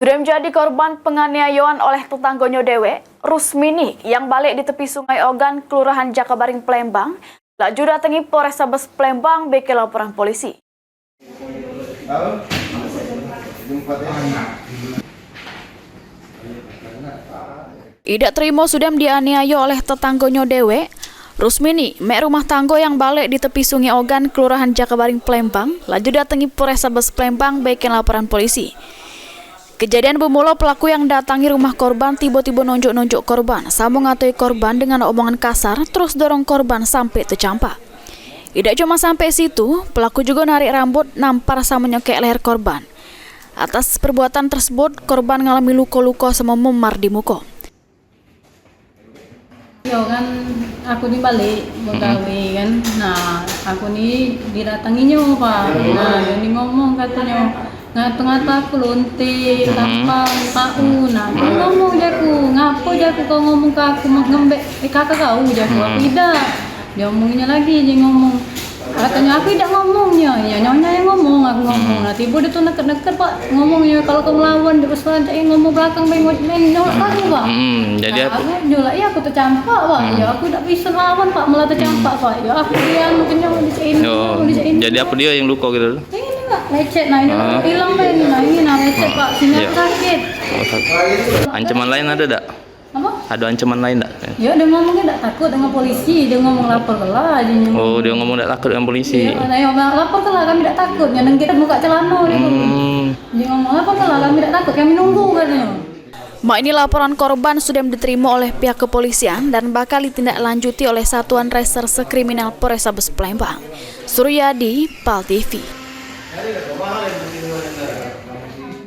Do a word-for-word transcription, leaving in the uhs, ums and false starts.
Sudah menjadi korban penganiayaan oleh tetanggonyo dewek, Rusmini, yang balek di tepi Sungai Ogan, Kelurahan Jakabaring, Palembang, laju datangi Polrestabes Palembang beke laporan polisi. Idak terimo sudem dianiayo oleh tetanggonyo dewek, Rusmini, mek rumah tanggo yang balek di tepi Sungai Ogan, Kelurahan Jakabaring, Palembang, laju datangi Polrestabes Palembang beke laporan polisi. Kejadian bermula pelaku yang datangi rumah korban tibo-tibo nonjok-nonjok korban, samo ngatoi korban dengan omongan kasar, terus dorong korban sampe tecampak. Idak cuma sampe situ, pelaku jugo narik rambut, nampar samo nyokek leher korban. Atas perbuatan tersebut, korban ngalami luko-luko samo memar di muko. Yo kan, aku ni balek begawe kan. Nah, aku ni didatanginyo, Pak. Nah, yo ni ngomong katonyo, ngato-ngato aku lonte, tampang, tau. Nah, aku ngomong jaku, "Ngapo jaku kau ngomong ke aku, ngembek, eh, kakak kau?" jaku. Aku idak. Dia omongnyo lagi, dia ngomong. Katonyo, "Aku idak ngomong," nyo. Yo, nyonya yang ngomong, aku ngomong. Nah, tibo dia tu neket-neket, Pak. Ngomongnyo, "Kalau kau ngelawan, dia usah ada yang ngomong belakang, main, main nyolak aku, Pak." Hmm, jadi Nah, aku aku nyolak, ya, aku tecampak, Pak. Ya, aku idak bisa lawan, Pak, malah tecampak, Pak. Ya, aku dia anu kenyang, dicak ini, Yo, dicak ini. Jadi apa dia yang luka gitu? Ini, Pak, lecet. Nah, ini Ah. hilang, Pak, ini. Nah, ini, nah, lecet, Pak. Sini Iya. aku sakit. Oh, tak- Ancaman lain ada dak? Apa? Ada ancaman lain dak? Ya, dia ngomongnya dak takut dengan polisi. Dia ngomong lapor ke lah, dia ngomong. Oh, dia ngomong dak takut dengan polisi. Iya, nah, ya, lapor ke lah, kami dak takut. Ya, nengkit buka celana dia ngomong. Hmm. Dia ngomong, "Lapor ke lah, kami dak takut, kami nunggu," katanya. Mak ini laporan korban sudah diterima oleh pihak kepolisian dan bakal ditindaklanjuti oleh Satuan Reserse Kriminal Polrestabes Palembang. Suryadi, Pal T V.